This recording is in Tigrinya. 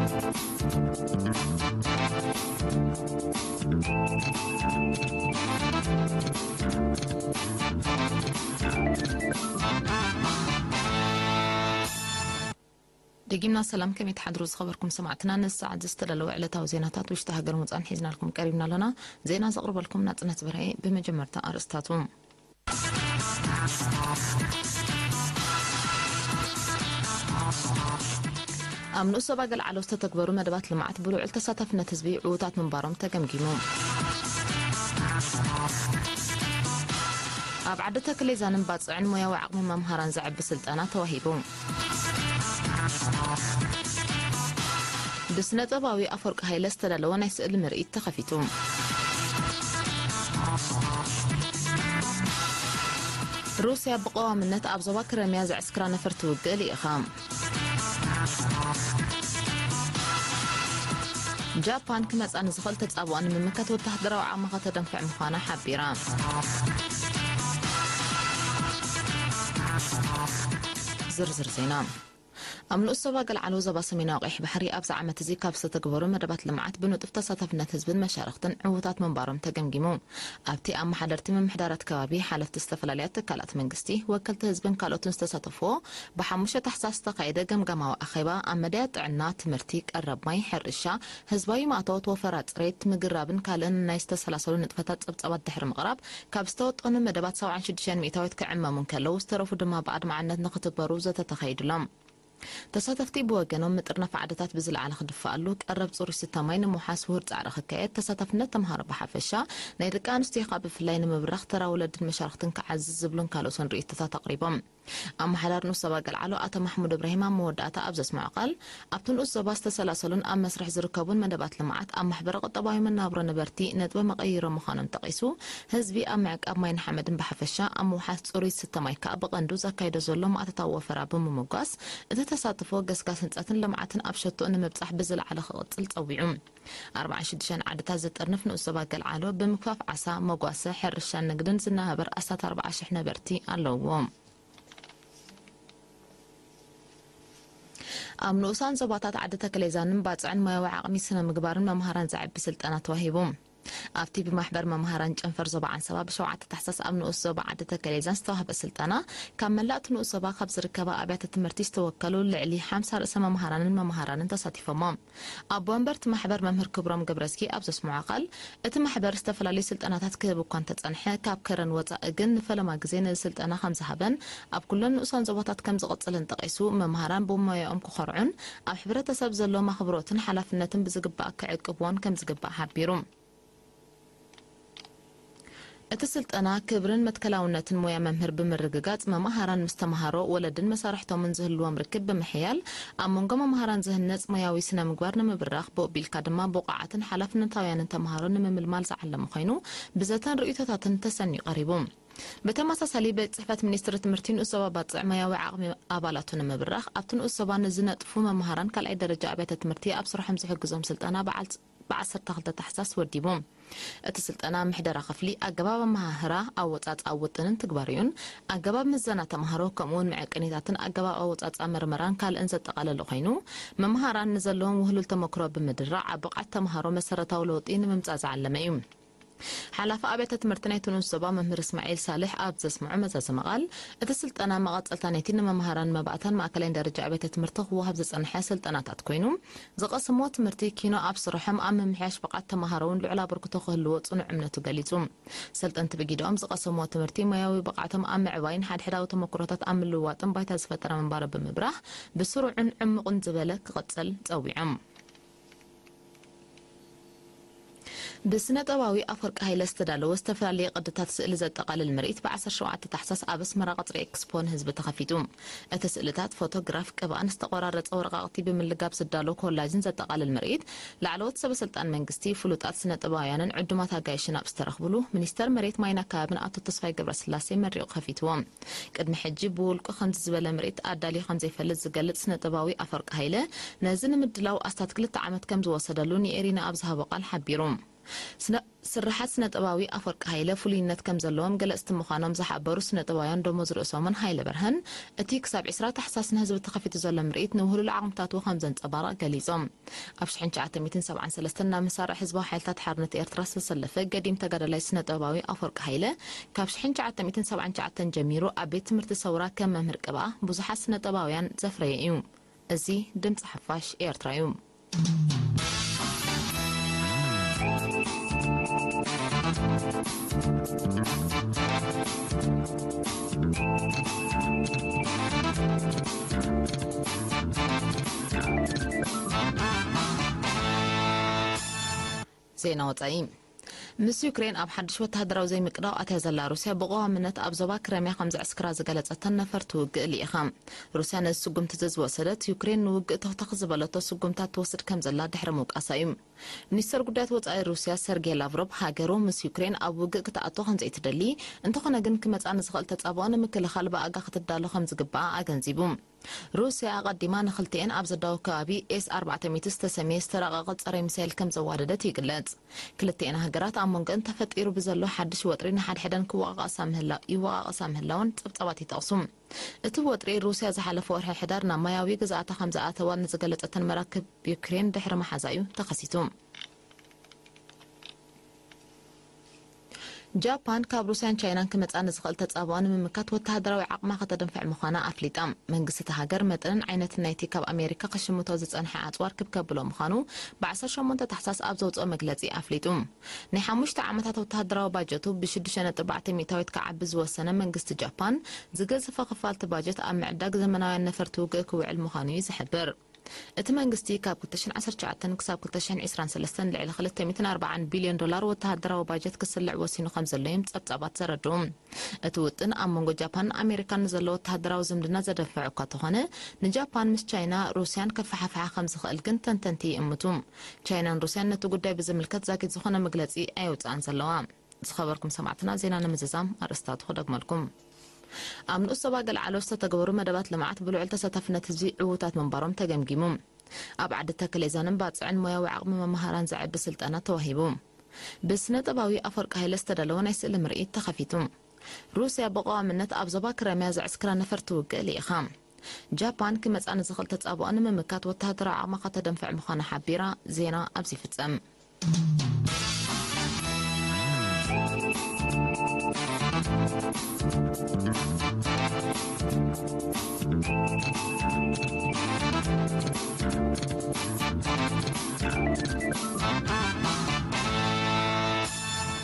ደጊምና ሰላም፣ ከመይ ትሓድሩ ዝኸበርኩም ሰማዕትና? ነዚ ሰዓት ዝተዳለወ ዕለታዊ ዜናታት ውሽጢ ሃገር ወጻን ሒዝናልኩም ቀሪብና ኣለና። ዜና ዘቕርበልኩም ናጽነት በርሀ። ብመጀመርታ ኣርእስታቱ። ኣብ ንኡስ ዞባ ገልዓሎ ዝተተግበሩ መደባት ልምዓት ብልዑል ተሳታፍነት ህዝቢ ዕዉታት ምንባሮም ተገምጊሙ። ኣብ ዓዲ ተክሌዛንን ባጽዕን ሞያዊ ዓቕሚ መምሃራን ዘዕቢ ስልጠና ተዋሂቡ። ብስነ ጥበባዊ ኣፈወርቂ ሃይለ ዝተዳለወ ናይ ስእሊ ምርኢት ተኸፊቱ። ሩስያ ብቐዋምነት ኣብ ዞባ ክረምያ ዘዕስክራ ነፈርቲ ውግእ ልኢኻ። ጃፓን ክመጻ ንዝኽእል ተጻብኦ ንምምካት ወተሃደራዊ ዓቕማ ከተደንፍዕ ምዃና ሓቢራ። ዝርዝር ዜና። ኣብ ንኡስ ዞባ ገልዓሎ ዞባ ሰሜናዊ ቀይሕ ባሕሪ ኣብዚ ዓመት እዚ ካብ ዝተተግበሩ መደባት ልምዓት ብንጡፍ ተሳታፍነት ህዝብን መሻርኽትን ዕዉታት ምንባሮም ተገምጊሙ። ኣብቲ ኣመሓደርቲ ምምሕዳራት ከባቢ፣ ሓለፍቲ ዝተፈላለያ ትካላት መንግስቲ፣ ወከልቲ ህዝብን ካልኦትን ዝተሳተፍዎ ብሓሙሽተ ታሕሳስ ዝተኻየደ ገምጋማዊ ኣኼባ ኣብ መዳያት ጥዕና፣ ትምህርቲ፣ ቀረብ ማይ፣ ሕርሻ፣ ህዝባዊ ማእቶት፣ ወፈራ ጽሬት፣ ምግራብን ካልእን ናይ ዝተሰላሰሉ ንጥፈታት ጸብጻባት ድሕሪ ምቕራብ ካብ ዝተወጠኑ መደባት ሰብዓን ሽዱሽተን ሚእታዊት ክዕመሙ እንከለዉ ዝተረፉ ድማ ብኣድማዕነት ንኽትግበሩ ዘተ ተኻይዱሎም። ተሳተፍቲ ብወገኖም ምጥርናፍ ዓድታት ብዝለዓለ ክድፋኣሉ፣ ቀረብ ጽሩይ ስተ ማይ ንምውሓስ ውሁድ ጻዕሪ ክካየድ፣ ተሳታፍነት ተምሃሮ ብሓፈሻ፣ ናይ ደቂ ኣንስትዮ ከኣ ብፍላይ ንምብራኽ ተራ ወለድን መሻርኽትን ክዓዝዝ ዝብሉን ካልኦትን ርእይቶታት ኣቕሪቦም። ኣመሓዳሪ ንኡስ ዞባ ገልዓሎ ኣቶ ማሕሙድ እብራሂም ኣብ መወዳእታ ኣብ ዘስምዖ ቃል፣ ኣብቲ ንኡስ ዞባ ዝተሰላሰሉን ኣብ መስርሕ ዝርከቡን መደባት ልምዓት ኣብ ማሕበረ ቁጠባዊ መናብሮ ነበርቲ ነጥበ መቐይሮ ምዃኖም ጠቒሱ፣ ህዝቢ ኣብ ምዕቃብ ማይን ሓመድን ብሓፈሻ፣ ኣብ ምውሓስ ጽሩይ ዝስተ ማይ ከኣ ብቐንዱ ዘካይዶ ዘሎ ማእቶታዊ ወፈራ ብምምጓስ፣ እቲ ተሳትፎ ገስጋስ ህንጸትን ልምዓትን ኣብ ሸቶኡ ንምብጻሕ ብዝለዓለ ክቕጽል ጸዊዑ። ኣርባዓን ሽዱሽተን ዓድታት ዝጥርንፍ ንኡስ ዞባ ገልዓሎ ብምክፋፍ ዓሳ፣ መጓሰ፣ ሕርሻን ንግድን ዝነባበር ኣስታት ኣርብዓ ሽሕ ነበርቲ ኣለውዎ። ኣብ ንኡሳን ዞባታት ዓዲ ተክሌዛንን ባጽዕን ሞያዊ ዓቕሚ ስነ ምግባርን መምሃራን ዘዕቢ ስልጠና ተዋሂቡ። ኣብቲ ብማሕበር መምሃራን ጨንፈር ዞባ ዓንሰባ ብሸውዓተ ታሕሳስ ኣብ ንኡስ ዞባ ዓዲ ተክሌዛን ዝተዋህበ ስልጠና፣ ካብ መላእ እቲ ንኡስ ዞባ ካብ ዝርከባ ኣብያተ ትምህርቲ ዝተወከሉ ልዕሊ ሓምሳ ርእሰ መምሃራንን መምሃራንን ተሳቲፎሞ። ኣቦ ወንበር እቲ ማሕበር መምህር ክብሮም ገብረዝጊ ኣብ ዘስምዖ ቃል፣ እቲ ማሕበር ዝተፈላለዩ ስልጠናታት ክህብ እኳ እንተጸንሐ፣ ካብ ከረን ወጻኢ ግን ንፈለማ ግዜ ነዚ ስልጠና ከም ዝሃበን ኣብ ኩለን ንኡሳን ዞባታት ከም ዝቕጽልን ጠቒሱ፣ መምሃራን ብሞያኦም ክኾርዑን ኣብ ሕብረተሰብ ዘለዎም ኣኽብሮትን ሓላፍነትን ብዝግባእ ክዕቅብዎን ከም ዝግባእ ሓቢሩ። እቲ ስልጠና ክብርን መትከላውነትን ሞያ መምህር ብምርግጋጽ፣ መማህራን ምስ ተማሃሮ፣ ወለድን መሳርሕቶምን ዝህልዎም ርክብ ብምሕያል፣ ኣብ መንጎ መማህራን ዝህነጽ ሞያዊ ስነ ምግባር ንምብራኽ፣ ብኡ ቢልካ ድማ ብቑዓትን ሓላፍነታውያንን ተማሃሮ ንምምልማል ዝዓለመ ኮይኑ፣ ብዘተን ርእይቶታትን ተሰንዩ ቀሪቡ። ብተመሳሳሊ፣ ቤት ጽሕፈት ሚኒስትሪ ትምህርቲ ንኡስ ዞባ ባጽዕ ሞያዊ ዓቕሚ ኣባላቱ ንምብራኽ፣ ኣብቲ ንኡስ ዞባ ንዝነጥፉ መማህራን ካልኣይ ደረጃ ኣብያተ ትምህርቲ ኣብ ስርሖም ዝሕግዞም ስልጠና በዓል ብዓሰርተ ክልተ ታሕሳስ ወዲቡ። እቲ ስልጠና ምሕደራ ክፍሊ፣ ኣገባብ ኣመሃህራ፣ ኣወጻጽኣ ውጥንን ትግባሬኡን፣ ኣገባብ ምዘና ተምሃሮ፣ ከምኡውን መዐቀኒታትን ኣገባብ ኣወጻጽኣ መርመራን ካልእን ዘጠቓለለ ኮይኑ፣ መምሃራን ንዘለዎም ውህሉል ተመክሮ ብምድራዕ ኣብ ብቕዓት ተምሃሮ መሰረታዊ ለውጢ ንምምጻእ ዝዓለመ እዩ። ሓላፊ ኣብያተ ትምህርቲ ናይቲ ንኡስ ዞባ መምህር እስማዒል ሳልሕ ኣብ ዘስምዖ መዛዘሚ ቃል፣ እቲ ስልጠና መቐጸልታ ናይቲ ንመምሃራን መባእታን ማእከላይን ደረጃ ኣብያተ ትምህርቲ ክወሃብ ዝጸንሐ ስልጠናታት ኮይኑ፣ ዝቐሰምዎ ትምህርቲ ኪኖ ኣብ ስርሖም ኣብ ምምሕያሽ ብቕዓት ተመሃሮ እውን ልዑል ኣበርክቶ ክህልዎ ጽኑዕ እምነቱ ገሊጹ። ሰልጠንቲ ብጊደኦም ዝቐሰምዎ ትምህርቲ ሞያዊ ብቕዓቶም ኣብ ምዕባይን ሓድሕዳዊ ተመክሮታት ኣብ ምልውዋጥን ባይታ ዝፈጠረ ምንባሩ ብምብራህ፣ ብስሩዕን ዕሙቕን ዝበለ ክቕጽል ጸዊዖም። ብስነ ጥበባዊ ኣፈወርቂ ሃይለ ዝተዳለወ ዝተፈላለየ ቅድታት ስእሊ ዘጠቓልል ምርኢት ብ ዓሰርተ ሸውዓተ ታሕሳስ ኣብ ኣስመራ ቀጽሪ ኤክስፖ ንህዝቢ ተኸፊቱ። እቲ ስእልታት፣ ፎቶግራፍ፣ ቅብኣን ዝተቖራረጸ ወረቓቕቲ ብምልጋብ ዝዳሎ ኮላጅን ዘጠቓልል ምርኢት፣ ላዕለዎት ሰበ ስልጣን መንግስቲ፣ ፍሉጣት ስነ ጥበባውያንን ዕዱማት ኣጋይሽን ኣብ ዝተረኽብሉ፣ ሚኒስተር መሬት ማይን ኣከባብን ኣቶ ተስፋይ ገብረስላሴ መሪቑ ከፊትዎ። ቅድሚ ሕጂ ብውልቁ ከምዚ ዝበለ ምርኢት ኣዳልዩ ከም ዘይፈልጥ ዝገልጽ ስነ ጥበባዊ ኣፈወርቂ ሃይለ፣ ነዚ ንምድላው ኣስታት ክልተ ዓመት ከም ዝወሰደሉ ንኤሪና ኣብ ዝሃቦ ቃል ሓቢሩ። ስነ-፣ ስርሓት ስነ-ጥበባዊ ኣፈወርቂ ሃይለ ፍሉይነት ከም ዘለዎም ገለጽቲ ምዃኖም ዝሓበሩ ስነ-ጥበባውያን ደሞዝ ርእሶምን ሃይለ በርሀን፣ እቲ ክሳብ ዕስራ ታሕሳስ ንህዝቢ ተኸፊቱ ዘሎ ምርኢት ንውህሉል ዓቕምታቱ ከም ዘንጸባርቕ ገሊጾም። ኣብ ሽሕን ትሽዓተ ሚእትን ሰብዓን ሰለስተን ናብ መሳርዕ ህዝባዊ ሓይልታት ሓርነት ኤርትራ ዝተሰለፈ ገዲም ተጋዳላይ ስነ-ጥበባዊ ኣፈወርቂ ሃይለ፣ ካብ ሽሕን ትሽዓተ ሚእትን ሰብዓን ትሽዓተን ጀሚሩ ኣብ ቤት ትምህርቲ ሰውራ ከም መምህር ቅብኣ ብዙሓት ስነ-ጥበባውያን ዘፍረየ እዩ። እዚ ድምጺ ሓፋሽ ኤርትራ እዩ። ዜና ወጻኢ። ምስ ዩክሬን ኣብ ሓድሽ ወተሃደራዊ ዘይምቅዳው ኣትያ ዘላ ሩስያ፣ ብቐዋምነት ኣብ ዞባ ክረምያ ከም ዘዕስክራ ዝገለጸተን ነፈርቲ ውግእ ልኢኻ። ሩስያ ነዚ ስጉምቲ እዚ ዝወሰደት፣ ዩክሬን ንውግእ ተኽተኽ ዝበለቶ ስጉምታት ትወስድ ከም ዘላ ድሕሪ ምውቃሳ እዩ። ሚኒስተር ጉዳያት ወጻኢ ሩስያ ሰርጌይ ላቭሮቭ፣ ሃገሩ ምስ ዩክሬን ኣብ ውግእ ክትኣቱ ከም ዘይትደሊ፣ እንተኾነ ግን ክመጻ ንዝኽእል ተጻብኦ ንምክልኻል ብኣጋ ክትዳሎ ከም ዝግባኣ ኣገንዚቡ። ሩስያ ኣቐዲማ ንኽልቲኤን ኣብ ዘዳወብ ከባቢ ኤስ ኣርባዕተ ሚእቲ ዝተሰምየ ዝተራቐቐ ጸረ ሚሳይል ከም ዘዋደደት ይግለጽ። ክልቲኤን ሃገራት ኣብ መንጎአን ተፈጢሩ ብዘሎ ሓድሽ ወጥሪ ንሓድሕደን ክወቓቐሳ ምህላ-፣ ይወቓቐሳ ምህላወን ጸብጻባት ይጠቕሱ። እቲ ወጥሪ ሩስያ ዝሓለፈ ወርሒ ሕዳር ናብ ማያዊ ግዝኣታ ከም ዝኣተዋ ንዝገለጸተን መራክብ ዩክሬን ድሕሪ መሓዛ እዩ ተኸሲቱ። ጃፓን ካብ ሩስያን ቻይናን ክመጻ ንዝኽእል ተጻብኦ ንምምካት ወተሃደራዊ ዓቕማ ከተደንፍዕ ምዃና ኣፍሊጣ። መንግስቲ እታ ሃገር መጠንን ዓይነትን ናይቲ ካብ ኣሜሪካ ክሽምቶ ዝጸንሐ ኣጽዋር ክብ ከብሎ ምዃኑ ብ ዓሰርተ ሸሞንተ ታሕሳስ ኣብ ዘውጽኦ መግለጺ ኣፍሊጡ። ናይ ሓሙሽተ ዓመታት ወተሃደራዊ ባጀቱ ብ ሽዱሽተ ነጥቢ ኣርባዕተ ሚእታዊት ክዓቢ ዝወሰነ መንግስቲ ጃፓን፣ ዝገዘፈ ክፋልቲ ባጀት ኣብ ምዕዳግ ዘመናውያን ነፈርቲ ውግእ ክውዕል ምዃኑ እዩ ዝሕብር። እቲ መንግስቲ ካብ ክልተ ሽሕን ዓሰርተ ትሽዓተን ክሳብ ክልተ ሽሕን ዕስራን ሰለስተን ልዕሊ ክልተ ሚእትን ኣርባዓን ቢልዮን ዶላር ወተሃደራዊ ባጀት ክስልዕ ወሲኑ ከም ዘሎ እዮም ጸብጻባት ዘረድኡ። እቲ ውጥን ኣብ መንጎ ጃፓንን ኣሜሪካን ንዘሎ ወተሃደራዊ ዝምድና ዘደንፍዕ እኳ ተኾነ፣ ንጃፓን ምስ ቻይና፣ ሩስያን ከፈሓፍሓ ከም ዝኽእል ግን ተንተንቲ ይእምቱ። ቻይናን ሩስያን ነቲ ጉዳይ ብዝምልከት ዛጊት ዝኾነ መግለጺ ኣየውጽኣን ዘለዋ። ዝኸበርኩም ሰማዕትና፣ ዜና ንምዝዛም ኣርእስታቱ ክደግመልኩም። ኣብ ንኡስ ዞባ ገለዓሎ ዝተተግበሩ መደባት ልምዓት ብልዑል ተሳታፍነት ህዝቢ ዕዉታት ምንባሮም ተገምጊሙ። ኣብ ዓዲ ተክሌዛንን ባጽዕን ሞያዊ ዓቕሚ መማህራን ዘዕቢ ስልጠና ተዋሂቡ። ብስነ ጥበባዊ ኣፈወርቂ ሃይለ ዝተዳለወ ናይ ስእሊ ምርኢት ተኸፊቱ። ሩስያ ብቐዋምነት ኣብ ዞባ ክረምያ ዘዕስክራ ነፈርቲ ውግእ ልኢኻ። ጃፓን ክመጻ ንዝኽእል ተጻብኦ ንምምካት ወተሃደራዊ ዓቕማ ከተደንፍዕ ምዃና ሓቢራ። ዜና ኣብዚ ይፍጸም።